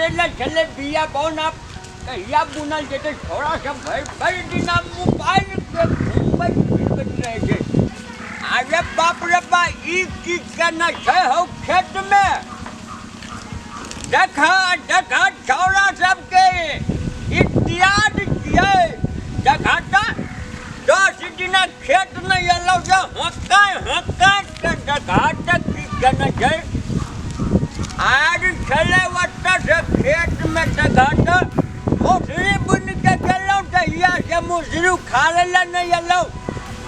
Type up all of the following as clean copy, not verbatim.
करे ले छलै बिया बौन आब कहिया बुनल जेतै। छौड़ा सब भरि भरि दिना मोबाइल के घुमबैत फिरबैत रहै छै। अरे बाप रे बा, ई की केना छै हौ खेतमे? देखा देखा छौड़ा सबके ई दियाद छियै। देखा तऽ 10 दिना खेत नहि एलहुँ जे हँकाय हँकाय के देखा तऽ की केना छै। आर छलै ओतऽ से खेतमे देखा तऽ मौसरी बुनि के गेलहुँ तहिया से मौसरी उखाड़ै लए नहि एलहुँ,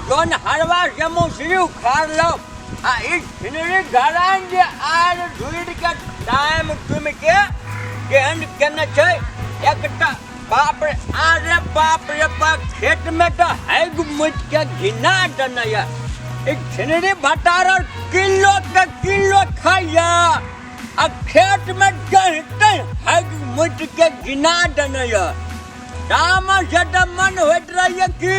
जौन हरवा से मौसरी उखाड़लहुँ। आ ई छिनरी घरान जे आर ढूँढ के टाइम टुम के केहन केने छै एकटा। बाप रे, अरे बाप रे बाप, खेत में तो हैग मुट के घिना देने ये। ई छिनरी भटार किलो के किलो खाइया आ खेत में जहिते हैग मुट के घिना देने ये। दाम से तऽ मन होइत रहैए कि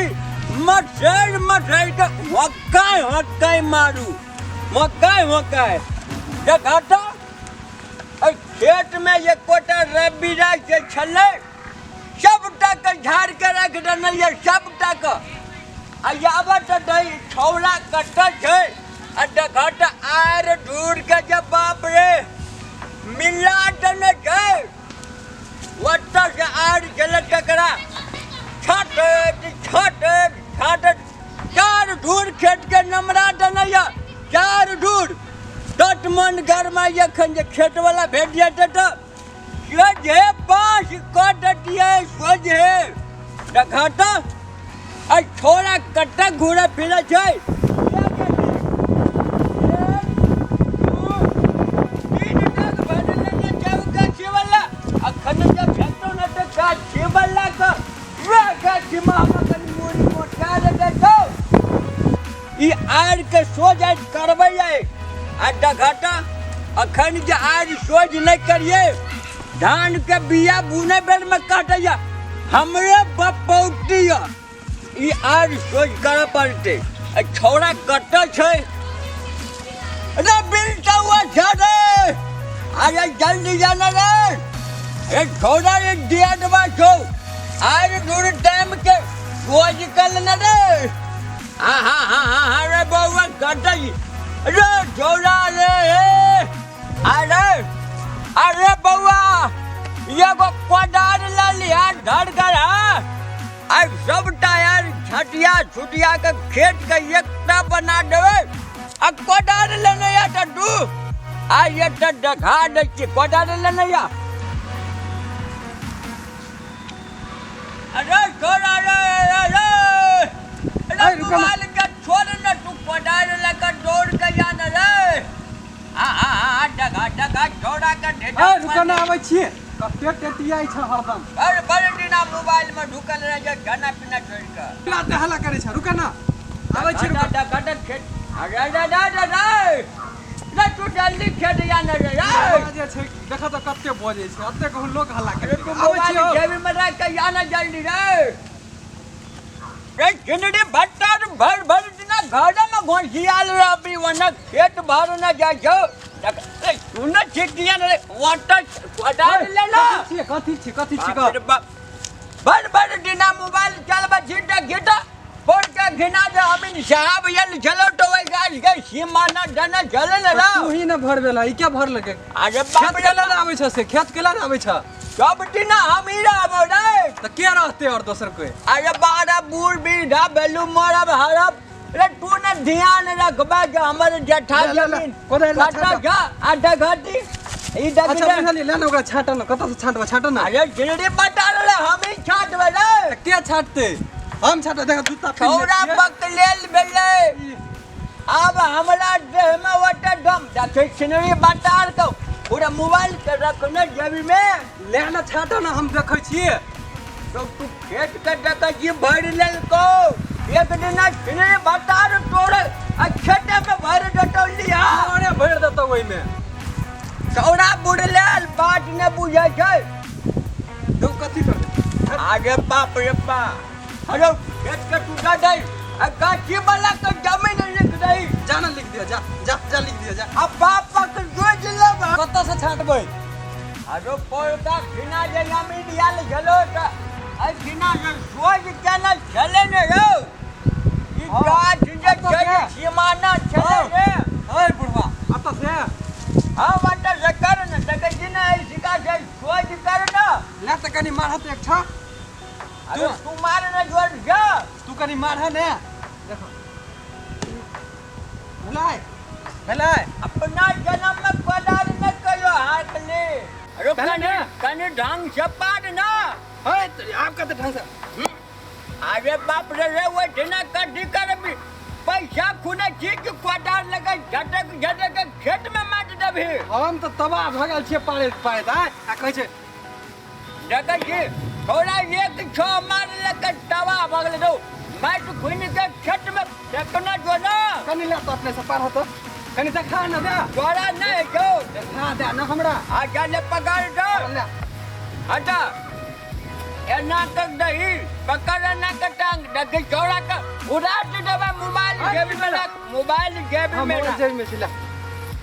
मसैर मसैर के हक्काय हक्काय मारू, मक्काय हक्काय। देखा तऽ एहि खेतमे एकोटा रवि राय जे छलै सबटा के झाड़ के राखि देने यऽ सबटा के। आ यावत दै छौड़ा कतऽ छै? आ देखऽ तऽ आर दूर के जे बाप रे मिला देने छै। ओतऽ से आर छलै तकरा छाटैत छाटैत छाटैत चार धूर खेत के नमरा देने यऽ, चार धूर। तत मन गरमा एखन जे खेत वाला भेट जेतै तऽ सोझे बाँस कऽ दैतियै सोझे। देखा तऽ आ छोड़ा कतऽ घूरै फिरै छै। अखन जे भेटौ ने तऽ गाछी वाला के वएह गाछीमे हम कनि मुड़ी मोटा देतौ। ई आड़ि के सोझ आड़ि करबै आ डघाटा अखन जे आड़ि सोझ नहि करियै, धान के बिया बुनै बेर में काटैया हमरे बपौती यऽ। ई आड़ि सोझ करऽ पड़तै। आ छौड़ा कतऽ छै रे? बिलटौआ छै रे, अरे जल्दी जाना रे। अरे छौड़ा रे, दिया छौ आड़ि दूर टाइम के सोझ कर लेना रे। हाँ हाँ हाँ हाँ हाँ रे बउआ कतऽ रे छौड़ा रे? अरे अरे बउआ, एगो कोदार लऽ लिहा धर कर। हाँ, आइ सबटा यार छटिया छुटिया के खेत के एकटा बना देबै। आ कोदार लेने या तऽ दू आइ एकटा देखा दै छी। कोदार लेने या। अरे छोड़ा रे, अरे अरे रुको ना। मोबाइल के छोड़ न, तू कोदार लऽ के दौड़ के या न रे। हाँ हाँ हाँ, डगा डगा छोड़ा के ढेटा। ए, रुको ना, आबै छियै। कते टेटियाइ छ हरदम। बड़ बड़ दिना मोबाइल में ढुकल रह जा, खाना पीना छोड़ के रात हल्ला करै छ। रुको ना, आबै छी, रुको। डगा डगा खेत। अरे अरे अरे अरे रे, तू जल्दी खेत या न रे। जे छै देख तऽ कते बजै छै, एते कहूँ लोक हल्ला अरे करै। तू आबै मोबाइल छियै। जेबी में रख के या न जल्दी रे। रे छिनरी भट्टा भर भर दिना घर में घोसियाल रहबी, वना खेत भर न जाइ छौ। सुन छिकिया रे, वाटर कोदार ले ला। कथी छियै, कथी छियै, कथी छियै? बाप रे बाप, भर भर दिना मोबाइल चलबै घिटा घिटा फोड़ के घिना दे। अमीन साहब यल चलो तो वही गाछ के सीमा न डन चले न रा। तू ही न भरबेला, ई क्या भरलकै? अरे खेत बाप रे केला न आबै छ से? खेत केला न आबै छ? सब दिना हम ही रहबो रे। तऽ के रहते और दोसर कोई? अरे बारा बूढ़ बृढ़ा बेलू मरब हरब रे, तू न ध्यान रखबे जे हमर जेठा ले, ले, ले, जमीन कोदारि ला, कतऽ छाँट। जा आ डघटी ई अच्छा डघटी। बुझलियै, ले ने ओकरा, छाँट न। कतऽ से छाँटबै? छाँट न। अरे गिरडी बता रे, हम ही छाँटबै रे। के छाँटतै? हम छाँटबै, देख जूता पहिरने छौड़ा छियै। बकलेल भेलै, आब हमरा देह में ओते दम देखै छिनरी बता के पूरा मोबाइल के रखने जेबी में। ले ने, छाँट न, हम देखै छियै। तो तू खेत के देखै छी भरि लेलको। एक दिना छिनरी बता तोड़े आ खेते में भरि देतौ लिहा। अरे भरि देतौ ओहिमे। छौड़ा बुढ़लेल बात ने बुझै छै। तू कथी करबै? अरे बाप रे बाप, हेलो खेत के टूटा दै आ गाछी वाला के जमीन लिख दै। जा ना, लिख दिया, जा जा जा, लिख दिया जा। आ बाप के जोज लेब। कतऽ से छाँटबै? अरे पोलका खिना जे नामी दियाल छलो त अइ खिना जे सोच केना छले ने रौ। ई हाँ। गाछ जे अतऽ छै से। सीमाना छले हाँ। ने। अय बुढ़वा अतऽ से। हाँ बाटा से कर ने देखै छी ने एहि सिका से सोच कर ने। ले तऽ कनि मारह तऽ एकठा। अरे तू मार ने जोर से। तू कनि मारह ने, देखो भेलै भेलै। अपना जन्म में कोदार न कहियो हाथ ले। अरे भेलै कनि ने? कनि ढंग से पार ना। है आब कते ढंग से। अरे बाप रे रे ओहिठिना कथी करबी, पैसा खुने छी कि कोदार लगे झटक झटक के खेत में माटि देबही। हम तऽ तबाह भऽ गेल छियै पारैत पारैत आँय, आ कहै छै देखै छी थोड़ा एक छो मार लगे तबाह भऽ गेलै रौ, माटि खुनि के खेत में फेकना जो ना। कनि ले तऽ अपने से पार होतो, कनि देखा न दे। तोरा नहि छौ। देखा दे न हमरा। अच्छा ले पकड़ दो। ले। हटा एना कर दही पकड़ एना के टांग देखी छोड़ा के उड़ा दे देबे मोबाइल जेबी में रख, मोबाइल जेबी हाँ, में मोबाइल रख। जेबी में छै, ले।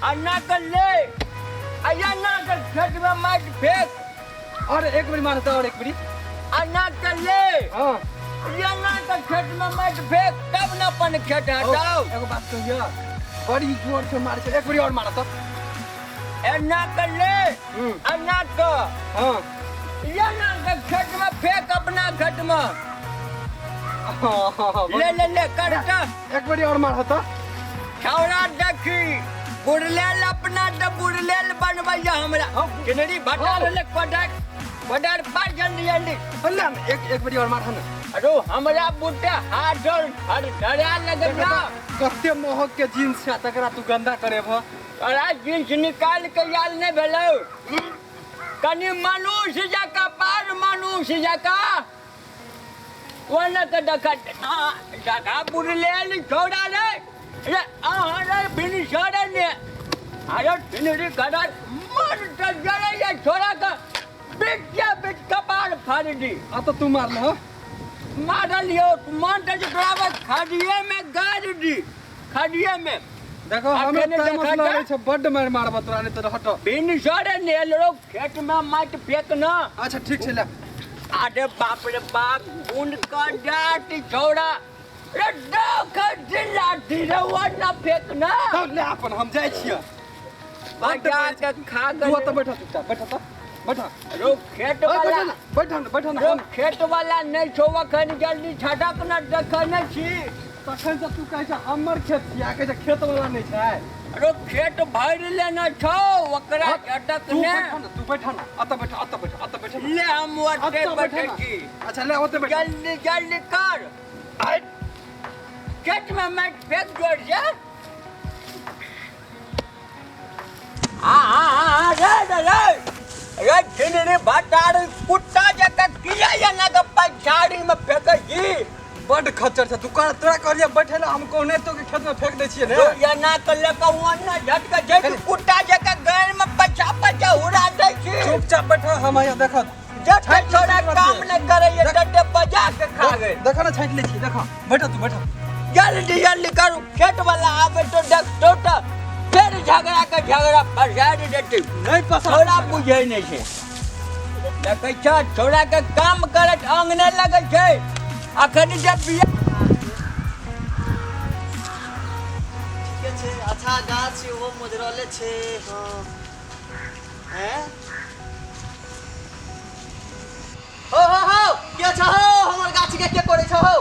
अन्ना के ले अन्ना के खेत में माटि फेंक। और एक बेरी मारता और एक बेरी। अन्ना के ले। हाँ। अन्ना के खेत में माटि फेंक तब न अपन खेत हटाओ। एगो बात कहियो, बड़ी जोर से मारे छै, एक बेरी और मारत। अन्ना के ले। अन्ना के। हाँ। अन्ना के खेत में फेंक अपना खेत में। हाँ, ले ले ले करता। एक बेरी और मारत। छौड़ा देखी बुड़लेल अपना तऽ बुड़लेल बनबैया हमरा। हाँ। किनरी बटा हाँ। रहले कोडर कोडर पर जल्दी जल्दी। ले ने, एक बेरी और मारह ने। अरे हमरा बुटे हाथ और धर धरा लगैया। कते महग के जींस छै तकरा तू गंदा करेबह। तोरा जींस निकाल के आयल नहि भेलौ। कनि मनुष्य जकाँ पार मनुष्य जकाँ ओने के देख जगह बुड़लेल छौड़ा रे। रे अहाँ रे बिन सड़े ने। अरे टिनरी गदर मर तऽ जरैया छोड़ा के बीचे बीच कपार फाड़ि दी। आ तऽ तू मारल हो। मारल यौ, मन तऽ जे तोरा खड़िए में गाड़ि दी, खड़िए में। देखो, आ हमरा कने तामस देखा लगै तऽ? छै, बड्ड मारि मारबह तोरा, नहि तऽ हटो। बिन सड़े ने लो खेत में माटि फेक ना। अच्छा ठीक छै ले। अरे बाप रे बाप, गुण का जात छौड़ा। रे देख जिला धीरे ना फेक ना। तब ले अपन, हम जाइ छियै। बजा के खा तू गेलै। ओतऽ बैठा, चुपचाप बैठा तऽ, बैठा। रो खेत ओए, वाला। बैठा ना, बैठा ना, बैठा ना, रो हम खेत वाला नहि छौ अखन, जल्दी छटक ना देखै नहि छी। तखन से तू कहै छै हमर खेत छी, आ कहै छै खेत वाला नहि छै। रो खेत भरि लेने छौ, ओकरा हाँ, झटक तू ने। बैठा ना, तू बैठा ना, अतऽ बैठा, अतऽ बैठा, अतऽ बैठा ना। ले हम ओतै अतऽ बैठा बैठै ना। छी। अच्छा ले ओतै बैठा। जल्दी जल्दी कर। खेत में माटि फेंक जोर से। हाँ, हाँ, हाँ, हाँ, रे, रे, रे। रे, छिनरी भटारी कुत्ता जकाँ किया एना के पछाड़ी में फेंकै छी? बड्ड खच्चर छै, तू कह, तोरा कहलियै बैठै लए, हम कहने तो के खेत में फेंक दै छियै रे। तो एना के लऽ कऽ ओना झटके छै कि कुत्ता जकाँ गारि में पछा पछा उड़ा दै छी। चुपचाप बैठ, हम हैया देखत। जते छोड़ा काम नहि करैया तते बजा के खा गेल। देखऽ ने, छाँटि लै छी, देखऽ। बैठऽ तू, बैठऽ। जल्दी जल्दी करू, खेत वाला आबे तो देखतो तऽ फेर झगड़ा के झगड़ा पसारि देतै। नहि पसार। छोड़ा बुझै नहि छै। देखै छह छोड़ा के काम करैत अंग नहि लगै छै। अखन जे बिया ठीके छै। अच्छा गाछ ओहो मोजरले छै। हाँ। हैं? हो, हो, हो, के छ हो? हमर गाछ के के करे छ हो?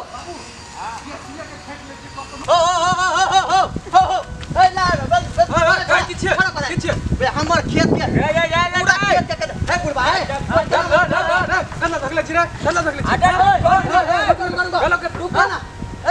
हो, हो, हो, हो, हो, हो, हो, हो। ए, ला, बस, बस, हाँ, हाँ, बस, काय की छियै? खड़ा करा। की छियै? बे, हमर खेत के, रे, रे, रे, रे, पूरा रे। खेत के के, हे बुढ़बा, हे। गल्ला धकले छी रे, गल्ला धकले छी। अरे, रे, रे, रे, रे। रुक, रुक, रुक। गल्ला के रुक। ना, ना,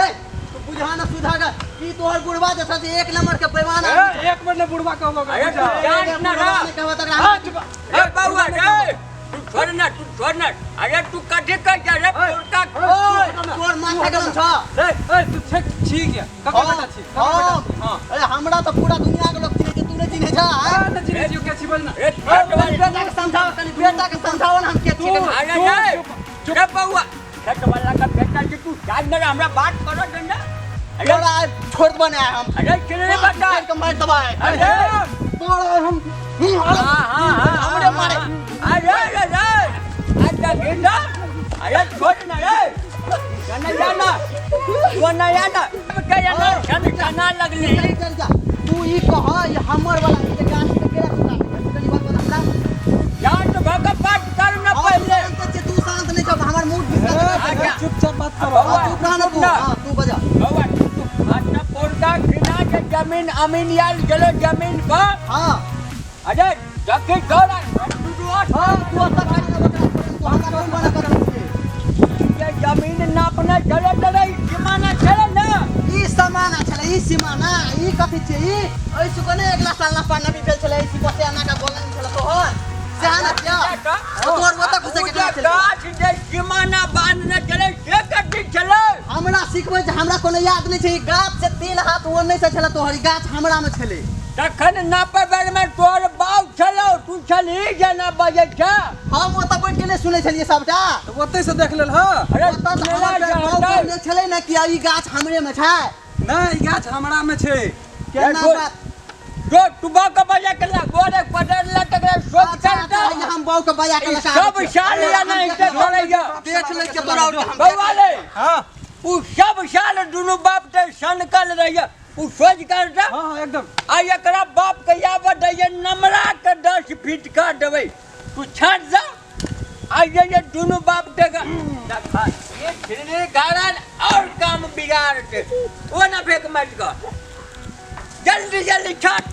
ए, तू बुझा ना सुधा गा, ई तोहर बुढ़बा जे छै से एक नंबर के बेईमान आदमी ए, एक मिनट ने बुढ़बा कहबो अरे, बुझा। तू जान ना बुढ़बा रा। नहि कहबो तकरा। हाँ, चुप। रे, बउआ, रे। तू छोड़ ना, तू छोड़ ना। अरे, तू कथी कहै छै रे, पुरका? ओए, तोहर माथा गरम छ। ए, ए, तू छे छी के? ककर बेटा छी? ककर बेटा छी? हाँ। अरे, हमरा तऽ पूरा दुनिया के लोग चिन्है छै, तू नहि चिन्है छ, आँय? हाँ, नहि चिन्है छियौ, के छी बोल ना। रे, खेत वाला। बेटा के समझाओ कनि, बेटा के समझाओ ने हम के छियै कनि। अरे, रे, रे, बउआ, खेत वाला का बेटा छी, तू जान ना, हमरा बात करऽ दे ना। अरे, तोरा आइ छोड़ देबो ने आइ हम। अरे, चिन्है बेटा। मारि के मारि देबो आइ। अरे, तोरा हम हाँ, हाँ, हाँ, हमरे मारे। अरे अरे अरे अच्छा गिंडा अरे छोड़ ना रे जाना जाना वो ना जाना के जाना सन जाना लगली। चल चल जा तू ई कह ई हमर वाला ई जे गाछ के केरा तू काटै तू कनी बात बता हमरा। जान तो भग पाट कर ना हम पहले। शांत छियै, तू शांत नहि छौ हमर मूड बिगड़ल छै। अच्छा। चुपचाप बात करो। हाँ, चुप रह ना तू। ना। हाँ, तू बजा। बउआ अच्छा पोरका खिना के जमीन अमीन यार गेलो जमीन पर। हाँ अरे जखी दौड़ा तू हाँ तू ओतऽ खाली ना बकरा तू हमरा कोन बना कर छियै? ये जमीन नापने चले चले सीमाना चले ना। ई समाना छलै ई सीमाना ई कथी छियै ई एहि सुकने अगिला साल ना पानी भेल छलै ई बसे आना का बोलन छलै तोहर सएह ना छियै। तोहर ओतऽ घुसै के ओ जे नहि छलै। गाछ जे सीमाना बांधने चले से कथी छलै? हमरा सिखबै छै हमरा कोनो याद नहि छै ई गाछ से 3 हाथ ओने से छलै तोहर ई गाछ हमरा मे छलै। तखन नापे बेर में तोहर बाप छलौ तू छलही जेना बजै छ। हम ओतऽ बैठ के नहि सुनै छलियै सबटा। तऽ ओतै से देख लेल। हाँ अरे ओतऽ तऽ सुनेला हमर जे बाप हटै। कहने छलै ने कि ई गाछ हमरे मे छै। नहि ई गाछ हमरा मे छै। केना छोड़। बात? जो टुबा के बजा के ला गोरे पदर ला तकरा सोच अच्छा, कर अच्छा, दे। हम बाऊ के बजा के ई लगा सब साल या नहीं से करैया। देख लै छियै तोरा और हम। बउआ रे हाँ उ सब साल दुनू बाप के सनकल रहिया उ सोच कर दे। हाँ हाँ एकदम। आ एकरा बाप के याबत दैया नमरा के 10 फीट कर देबै तू छाट जा। आ ये दुनू बाप के देखा ये छिलने कारण और काम बिगाड़ दे ओ ना फेंक मत कर जल्दी जल्दी छाट।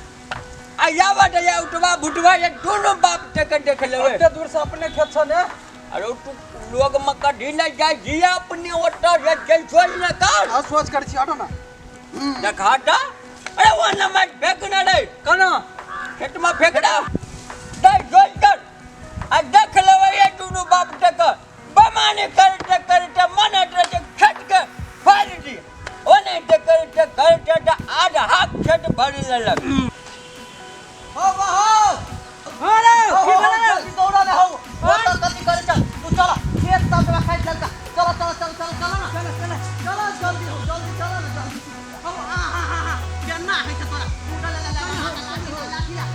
आ याबत दैया उठवा भुटवा ये दुनू बाप के देख लेबै। एते दूर से अपने खेत छ ने। अरे तू लोग मक्का ढीला जाय जिया अपने ओतऽ रे चल सोच ना कर। हाँ सोच कर छी हटो ना। देखा ता अरे वो ना मत फेंक ना रे। कना खेत में फेंक दे दे सोच कर आ देख लेबै ये दुनू बाप के बमानी करते करते मन हट के खेत के फाड़ दी ओने ते करते करते ते आधा हाथ खेत भर लेलक। हो बा हो। अरे हो, की हो, भेलै? जल्दी दौड़ा ने हो। ओतऽ कथी करै छ? तू चल खेत सब जगह काटि लेलका। चल चल चल चल चल ना। चल चल चल जल्दी हो जल्दी चल ना जल्दी। हो आ हा हा हा केना होइ छै तोरा? तू ले ले ले लाठी लाठी ला।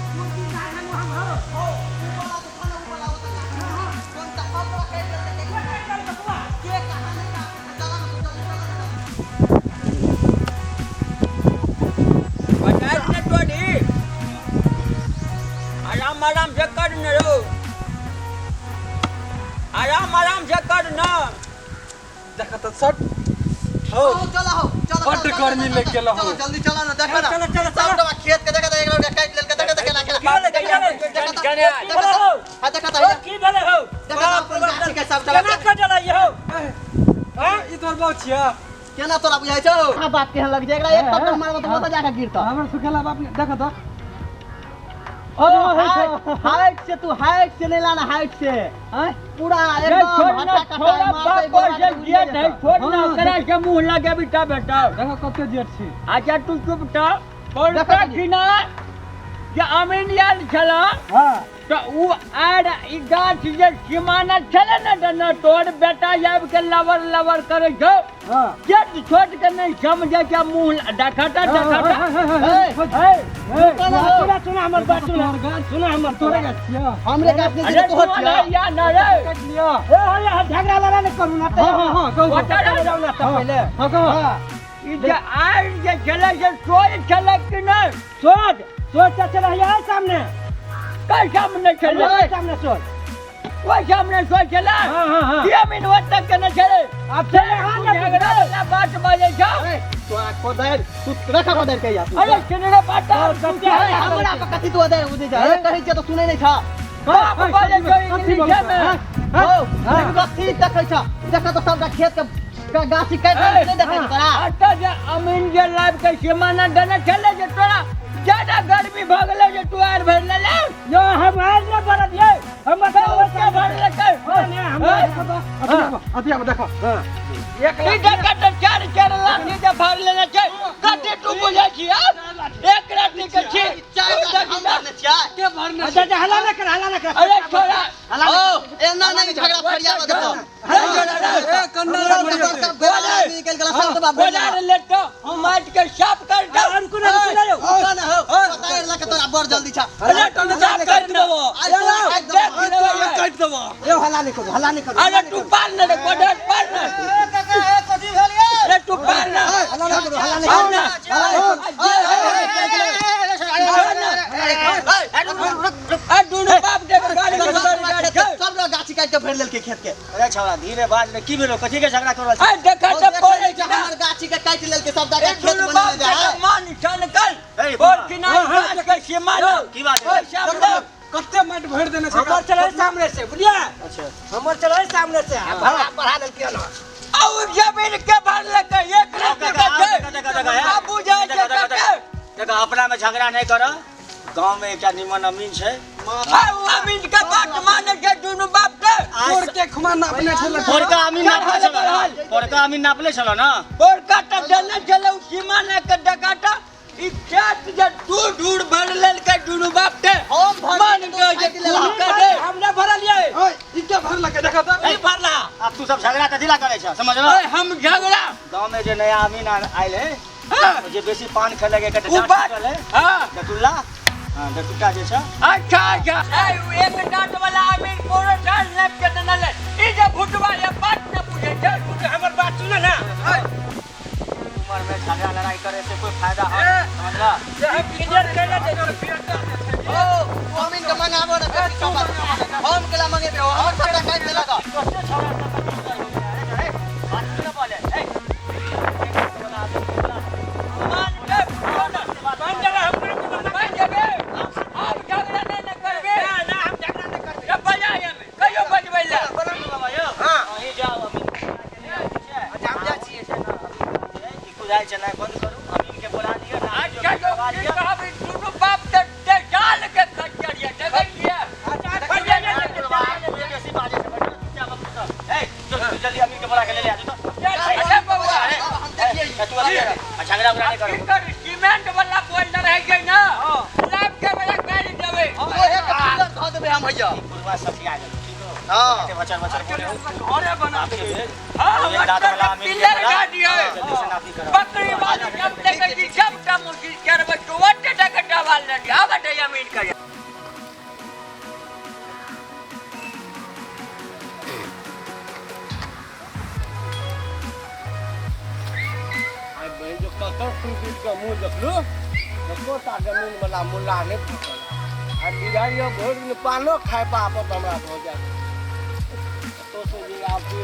हो उ वाला तो खाना उ वाला ओतऽ लाठी। कोन ता सब जगह काटि लेलका। के कहाँ नहि का चल ना तू जल्दी चल ना। बजाय ने तोड़ी आराम आराम से कर न रो आराम आराम से कर न। देखा तऽ सट हो हो चल हो चल बड्ड गर्मी लागि गेल हौ। चल जल्दी चल ना देखा ना। चल, चल, चल। सब टबा खेत के देखा त एक लोटा काटि लेलकै देखा त केना केना। की भेलै, की भेलै? देखा त हां देखा त की भेलै हौ? देखा त अपन गाछी के सब टबा केना कटलै हौ? हाँ ई तोहर बाप छिया। केना तोरा बुझाइ छौ? हां बाप केहन लग जाय एकरा एक थप्पड़ मारबो त ओतऽ जाके गिरतौ। हमर सुखेला बाप ने देखा तऽ। ओ हाइट से तू हाइट से नहीं लाना हाइट से आँय? पूरा ये एकदम छोड़ ना हटा कटा छोड़ा मारतै, बाप गोड़ा से के उड़िए जेठ है जेतौ। छोड़ ना हाँ, करा के मुंह लगे बेटा बेटा। देखा कते जेठ छी। अच्छा तू चुप था देखा पड़ता कनी। खिना जे अमीन यार छला हाँ तो उ आर ई गाछ जे सीमाना छले ने त न तोर बेटा आबि के लवर लवर करे छौ। हाँ जेठ छोट के नहीं समझे के मुंह देखता देखता। सुना सुना हमर बात सुना सुना हमर तोरे गाछ छिया। हमरे गाछ नहीं अरे छै तोहर सुन छिया। या न रे। काटि लिअ। ए हो झगड़ा लड़ा नहीं करू ना हाँ हाँ हाँ कहू बता जाऊ ना तब पहले। हाँ कहू। ई जे आर जे छले से सोच छले कि नहीं? सोच सोच तो चला है सामने। कल सामने छले ओए सामने सोच वो सामने सोच छले। हाँ हाँ हाँ कि अमीन वत तक के न छले। अब से हां ना झगड़ा वाला बात बाजे छौ। तोरा कोदारि तू रखा कोदारि के या तू। अरे सुन रे बाटा सत्य है। हमरा पर कथी तू अदर उदे जा कहै छियै त सुनै नै छ। बाप बाजे छौ इंग्लिश में। हो कथी देखै छ? देखा त सबटा खेत के गाछी काटि लेलकै, नहि देखै छ तोरा? अतऽ जे अमीन जे लाइब के सीमाना देने छले जे तोरा ज्यादा गर्मी भऽ गेलै जे तू आर भरि लेले। यो हम आर न भरत ये हम तऽ ओते भरि लेलकै। अथी आब देखो। एक लाख तऽ 4 4 लाख जे भरि लेने छै कते तू बुझै छी? एक राति के छी 4 लाख हम भरने छियै। के भरने अच्छा अच्छा हला ना कर हला ना कर। अरे छोड़ा हला ओ केना नहीं झगड़ा फरियावा देखो। ए कन्ना रे मरियते। बड़का बेरा निकल गेला सब दबा भर गोदार ले तो हम माट के साफ कर दो। रुकू ना, रुकू ना यौ। ना हो पता लगा के तोरा बड़ जल्दी छा। अरे तू साफ कर देबो। काट देबो। यो हल्ला नहीं करू, हल्ला नहीं करू। अरे तू पार न रे, गोदार पार न। ए काका ए कथी भेल ये? अरे तू पार न। हल्ला नहीं करू, हल्ला नहीं करू। हल्ला नहीं करू। बाप के गाड़ी सब लोग गाछी काट के भर लेलके खेत के। अरे छौड़ा धीरे बाज ने की भेलो, कथी के झगड़ा कर रहल छी? आ देखा त पड़े छै हमर गाछी के काट लेलके सब दादा खेत बना ले जाय। मान छन कल बोल कि नहीं गाछ के सीमा की बात है? कते माटि भरि देने छै। हमर चलै सामने से, बुझलियै? अच्छा हमर चलै सामने से। बढ़ा लेलके ना और जमीन के भर लेके एक लाख के छै। बाबू जाय छै कते। देखो अपना में झगड़ा नहीं कर, गांव में एकटा निमन अमीन छै। अमीन के बात माने के दुनू बाप के तोड़ के खुमा नापने छल। पोरका अमीन नापले छल, पोरका अमीन नापले छल ना। पोरका त देने छल उ सीमा ने के डकाटा ई खेत जे दू ढूर भर लेलके दुनू बाप के। हम भर मान के जे खून के दे। हम ना भरलियै। ओए ई के भरलके देखा त। ई भरला। अब तू सब झगड़ा कथी ला करै छ समझलो? ओए हम झगड़ा गांव में जे नया अमीन आयल है जे बेसी पान खेलक एकटा डांट है। हां दतुल्ला, हां दतुल्ला जे छ। अच्छा अच्छा ए एक डांट वाला अमीन पूरा डांट नाप के देने ले। ई जे भुटवा ये बात न बुझे छै। तू हमर बात सुन ना। उम्र में झगड़ा लड़ाई करे से कोई फायदा है समझला? हम क्लियर कर दे। ओ अमीन के मंगाबो ना बेसी चौपा। हम केला मंगेबे हमर सबटा काट देलक। बात न बोले। ए मान के बन जगह हम बन जगह हम झगड़ा नहीं करबे। ना हम झगड़ा नहीं करबे। जब बजाय में कहियो बजबै ले। बाबा यौ अहीं जाओ अमीन के। अच्छा हम जा छियै। ई कुदाइ चनाइ बंद करू, अमीन के बोला दियौ। अच्छा जो की कहब ई दुनू बाप के ते जाल के खच्चर ये देखै छियै। बेसी बाजै छै चुपचाप ए जो तू जल्दी अमीन के बोला के ले ले आ जो। अरे बउआ हम देखिए तू झगड़ा उगड़ा नहीं करू। एकर सीमेंट वाला बोल रहे छै ना लाभ के वाला गाड़ी देबै। ओहे के पिलर धऽ देबै हम भैया। पुरवा सफिया गेल ठीक हो। हां बचर बचर बोले घरे बना दे। हां पिलर गाड़ी है। जल्दी से नापी करो। बकरी वाली जब तक की जब ता मुश्किल करबै तो वट टका डवाल न दी आबे जमीन के। बहन जो ककर सुन के मुँह देखलू एको टा जमीन वाला मुल्ला नहीं भेटल। आ बुझाइयो भरि दिन पानो खाय पापत हमरा भऽ जायत। तो से जे आब हो।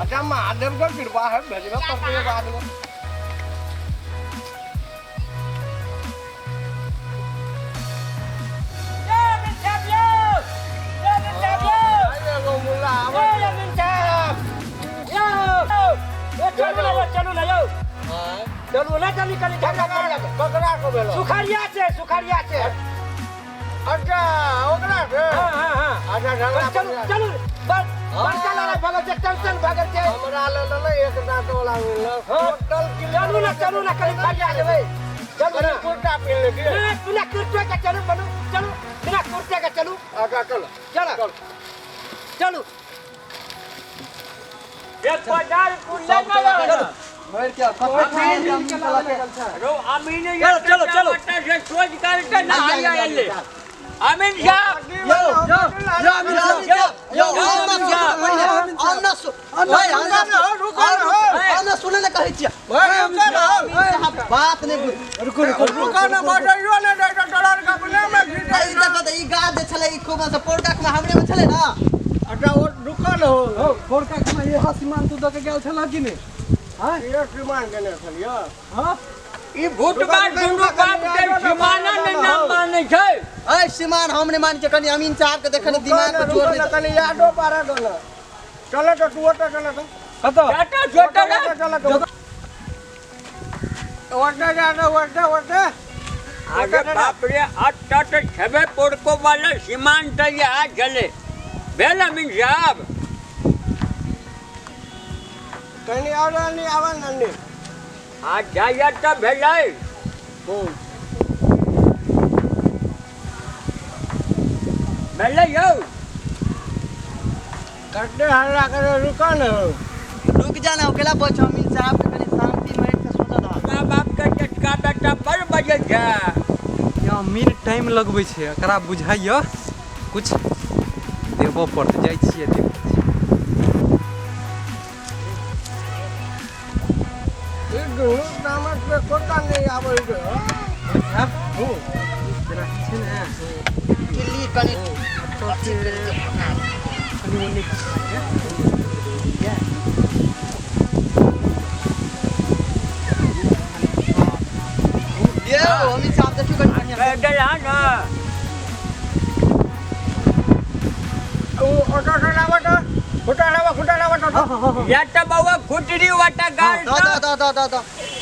अच्छा महादेव के कृपा है भेजबे करतै बाद में। एगो मुल्ला आबै। चलू ना, चलू ना यौ। चलू ना जल्दी कनी झगड़ा कर। ककरा के भेलो? सुखरिया से, सुखरिया से। अच्छा ओकरा से। हां हां हां अच्छा झगड़ा चलू चलू। बस बड़का लड़ाई भगल छै, टेंशन भगल छै। हमरा लेल ले एक दांत वाला मिलल। टोटल चलू ना, चलू ना कनी फरिया देबै। चलू ना कुर्ता पहिन ले के। ना बिना कुर्ते के चलू बनू, चलू बिना कुर्ते के चलू। अच्छा चलो चलो चलू। एक बाजार कुल्ले ना रहो। भर के रो अमीन ये चलो, चलो। से सोच करके ना आया ले। अमीन साहब यो यो यो अन्ना सु भाई अन्ना सुने ने कहै छियै बात नहीं बुझ। रुको रुको रुको ना बजैयो ने दै तोरा के अपने में घिटै। ई देखो त ई गाछ जे छलै ई खूब से पोरका के हमरे में छलै ना। अच्छा ओ रुको न हो पोरका के ये सीमान तू द के गेल छल कि नै? हां ये सीमान केने छलियो। हां ई भूतबा दुनू बाप के सीमाना ने ना मानै छै। ए सीमान हम नै मानै छै, कनी अमीन साहब के देखने दिमाग पर जोर नहीं कनी यादो पारा दो ना। चलो तो तू ओटा चलो तो कतो छोटा छोटा चलो तो ओटा जा ओटा ओटा। अरे बाप रे आठ आठ छबे पोरको वाला सीमान त ये आ चले भेल अमीन साहब। कनी और नहीं आवा नन्नी आ जाया त भेलै। भेलै यौ। कते हल्ला करे रुको न। रुक जा ना, ओकेला बच अमीन साहब के कनी शांति बैठ के सोचत हन। माँ बाप के चटका बेटा पर बजे छै। अमीन टाइम लगबै छै, एकरा बुझाइया कुछ देबऽ पड़तै। जाइ छियै देखै छियै। ई दुनू तामस पे कोटा नहि आबै छै। साहब जेना छै ने किल्ली कनी अथी करी के कनी ओने ये अमीन साहब देखियो कनी बढ़िया से। कह देला ना। ओ ऑटो से लाबो तो खुटा लाबो, खुटा लाबो तो। या त बौआ खुटरी वाटा गाल। द द द द द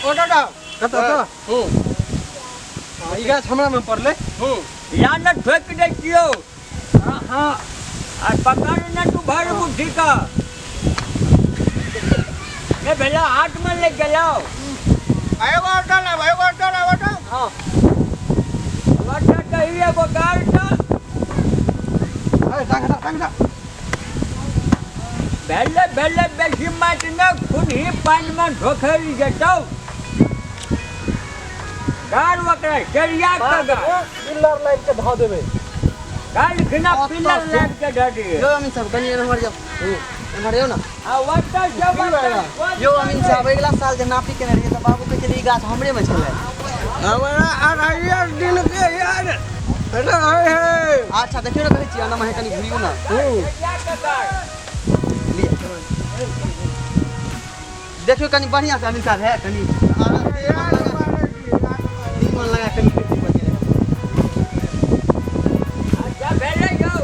ऑटो दा कतऽ कतऽ? हूं। हँ, ई गाछ हमरा मे पड़लै। हूं। या न ठोकि दै छियौ। हँ हँ। आ पकड़ न तू भर मुट्ठी का ए भेला हाथ में ले गेलौ। एगो ऑटो लाबो, एगो ऑटो लाबो तो। हँ। वाटा दही एगो गाल त अरे टांग हटा, टांग हटा। भेले भेले बेसी माटि न खुनही पानि में ढोखरि जेतौ। गाल ओकरा सरिया के गाल। पिल्लर लाइट के धऽ देबै। काल्हि खिना पिल्लर लाइट के धऽ दियै। यो अमीन साहब कनी एम्हर जाओ, एम्हर यौ ना। आ वाटा से वाटा। यो अमीन साहब अगिला साल जे नापी केने रहियै तऽ बाबू कहै छलै ई गाछ हमरे मे छलै। हमरा अढ़ाइया दिन के यार रहै है। अच्छा देखियौ ने कहै छी एना मे कनी घुरियौ ना। सरिया के गाल। लिअ देखियौ कनी बढ़िया से अमीन साहब है कनी मन लगा कनी बढ़िया। अच्छा भेलै यौ।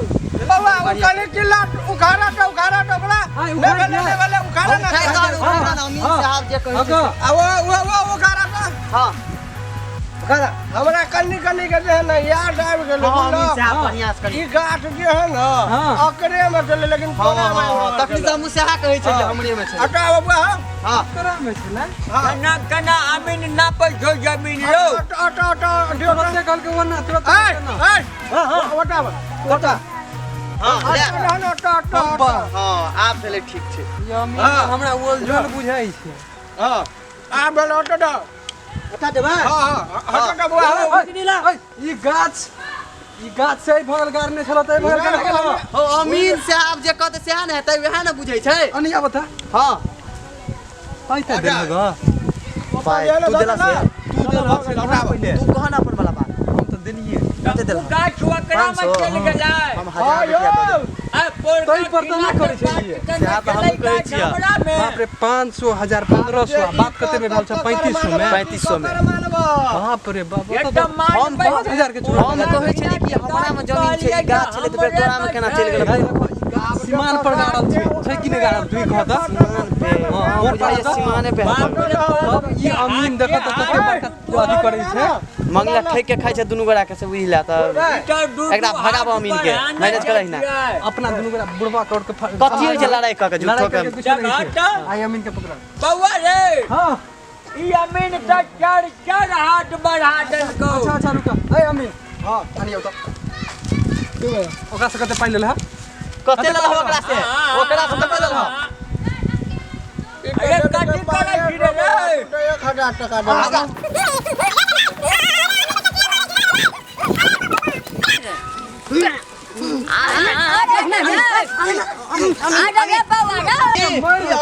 बाबा ओ कनी चिल्ला उखाड़ा तो, उखाड़ा तो बड़ा। हाँ, नहीं उखाड़ भेलै, दिया। नहीं भेलै, उखाड़ा ना। उखाड़ दो, उखाड़ दो, अमीन साहब जे कहै छै। आ वो वो वो उखाड़ा तो। हां उखाड़ा। हमरा कन्नी कन्नी के जे है ना याद आबि गेलै। हां अमीन साहब हाँ। बढ़िया से कनी ई गाछ जे है ना हाँ। ओकरे में छलै, लेकिन हां तोरा में हां तखनी तऽ हमहूँ सएह कहै छै जे हमरे मे छै। हटा बाबा। हां ककरा मे छलै? हां। केना केना अमीन नापै छौ जमीन यौ। ऑटो ऑटो ऑटो दियौ तो। तुरन्ते कहलकै ओना, तुरन्ते ए ओना। ए ओटा कतऽ? हां ले। Auto auto auto. हां आब भेलै ठीक छै। ई अमीन हाँ। हमरा ओल झोल बुझाइ छै। हां आ भेल ऑटो दो। हटा देबै। हां हां ऑटो दो बुआ। ओइ, ई गाछ, ई गाछ से एहि बगल गाड़ने छल तऽ एहि बगल केना गेल? हो अमीन साहब जे कहतै सएह ने हेतै, वएह ने बुझै छै। अनिया बता। हां पाइ तऽ देलक हँ। पाइ तू देला से? तू देलक छल हमरा पहिले। तू कह ना अपन वाला बात। हम तऽ देलियै। कते ओ देलक? गाछ ओकरा मे 500। चलि गेलै। हम 1000 रुपया दऽ देबै। आ पोरका तै पर तऽ नहि करै छलियै। सएह तऽ हमहूँ कहै छियै। हमरा मे बाप रे 500 1000 1500 आ बात कते में भेल छै 3500 में। 3500 में। बाप रे बाप, ओतऽ एकटा तऽ मानबै हम 5000 के चूड़ा। हम कहै छलियै कि हमरा मे जमीन छै, ई गाछ छलै तऽ फेर तोरा मे केना चलि गेलै? भाइ देखो, ई गाछ सीमान पर गाड़ल छै, छै कि नहि गाड़ल? तू कह तऽ। सीमान पे। हँ, हँ बुझाइए सीमाने पे बाप रे बाप। तब ई अमीन देखऽ तऽ कते बड़का अथी करै छै। मंगला ठकि के खाइ छै दुनू गोरा के से बुझि ले तऽ। एकरा भगाबो अमीन के, मैनेज करही ना। अपना दुनू गोरा बुढ़वा कर के कथी होइ छै लड़ाइ कऽ के झूठो लड़ाइ के? करके कुछो नहि होइ छै। जगह आइ अमीन के पकड़। बौआ रे। हाँ। ई अमीन तऽ चार चार हाथ बढ़ा देलकौ। अच्छा अच्छा रुक। ए अमीन। हां अनिया तऽ ओकरा से कते पाइ लेलह? कते लेलह ओकरा से? ओकरा से कते लेलह? अरे कथी करै छी रे रे? 1000 टका दे।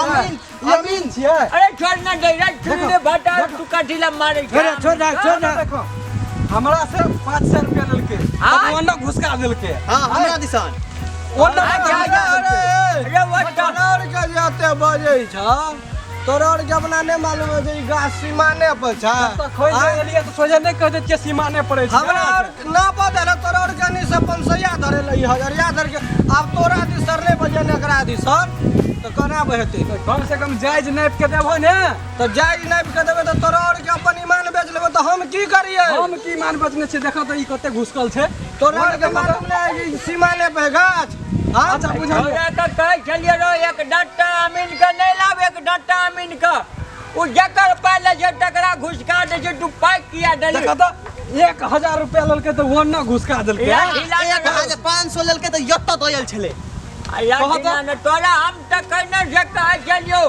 अमीन अमीन छियै। अरे छोड़ ना दे रे, छोड़ दे भाटा तू कथी ला मारै छै? छोड़ दे, छोड़ दे। देखो हमरा से 500 रुपया लेलकै। हाँ। ओना घुसका देलकै। हां हमरा दिसन। ओना अच्छा, घुसका देलकै। अरे वो तोरा आर के जे एते बजै छ, तोरा आर के अपना नहि मालूम है जे ई गाछ सीमाने पर छै। तऽ खोलि देलियै तऽ सोझे नहि कहि दैत छियै सीमाने पड़ै छै। हमरा आर ना पता रहे तोरा आर के नहीं से 500 धरे ले, हजरिया धर के आब तोरा दिसर नहि बजे ने एकरा दिसर तऽ केना बहेतै? कम से कम जायज नापि के देबहो ने। तऽ जायज नापि के देबै तऽ तोरा आर के अपन ईमान बेच लेबै तऽ हम की करियै? हम की मान बचने छियै? देखऽ तऽ ई कते घुसकल छै। तोरा आर के मालूम नहि है कि सीमाने पे है गाछ। हाँ? अच्छा बुझलियै। हमरा के कहै छलियै रौ एक डट्टा अमीन के नहि लाब, एक डट्टा अमीन के ओ जकर पाइ लै छै तकरा घुसका दै छै, तू पाइ किया देली? देखऽ तऽ 1000 रुपया लेलकै तऽ ओना घुसका देलकै। या ढीला 1500 लेलकै तऽ यत्त दयल छलै। कहऽ तऽ। अल्लाह ने तोरा हम तऽ कहने से कहै छलियौ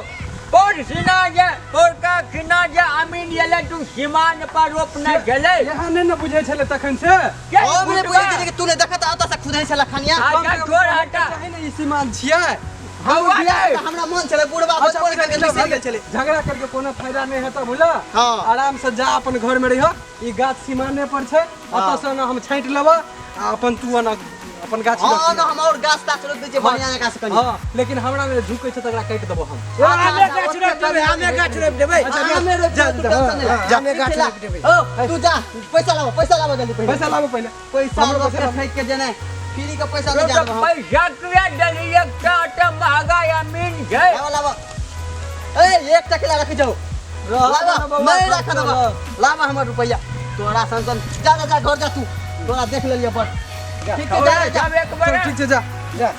पोर सिना जे पोरका खिना जे अमीन एलै तू सीमान पर रोपने छलै। यहाँ नहि ने बुझै छलै तखन से। के हम नहि बुझबै? बुझै छलियै कि तू नहि देखत ओतऽ से खुदै छला खनिया। अच्छा छोड़ हटा। चाहे ने ई सीमान छियै। बौआ रे, तऽ हमरा मन छलै बुढ़बा अच्छा, बोल के बिसरि गेल छलै। झगड़ा करके कोनो फायदा नहि हेतौ बुझल। हाँ। आराम से जा, अपन घर में रहिह। ई गाछ सीमाने पर छै, ओतऽ से ने हम छाँटि लेबऽ आ अपन तू एना अपन गाछ हाँ ना, हम और गाछ ताछ रोपि दै छियै बढ़िया जकाँ से कनि। हाँ, लेकिन हमरा में झुकै छै तकरा काटि देबो हम। हमे गाछ रोपि देबै, हमे गाछ रोपि देबै। अच्छा, हमे रोपि जा, देबै, तू जा, टेंशन नहि ले। हाँ, जा, हमे गाछ ला। रोपि देबै। ओ तू जा, पैसा लाबो, पैसा लाबो जल्दी पहिले। पैसा लाबो पहिले। पैसा हमरो लाबो पैसा लाबो। फेंक के जेनाइ फ्री के पैसा तो नहि तऽ जाब हम। पैसा किया देली? एकटा तऽ महगा अमीन छै। लाबो लाबो, ए एक टकला रख जाओ। लाबा, नहीं रख देबा, लाबा हमर रुपैया। तोरा सन सन जा जा जा, घर जा तू, तोरा देख लेलियै बड़ ठीक छै, जा जा। सब एक बेर चल ठीक छै, जा जा।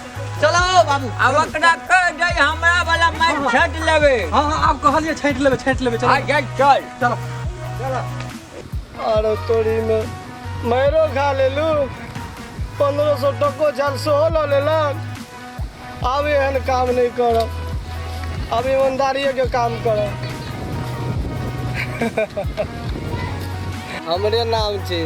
चलो बाबू। आब ओकरा कह दे हमरा वाला मारि छाँटि लेबै। हाँ हाँ, आब कहलियै छाँटि लेबै, छाँटि लेबै, चलो। अच्छा चल। चलो। अरे तोरी में मैरो खा लेलू, 1500 टको छल सेहो लऽ लेलक। आब एहन काम नहि करब, आब ईमानदारिए के काम करब। हमरे नाम छै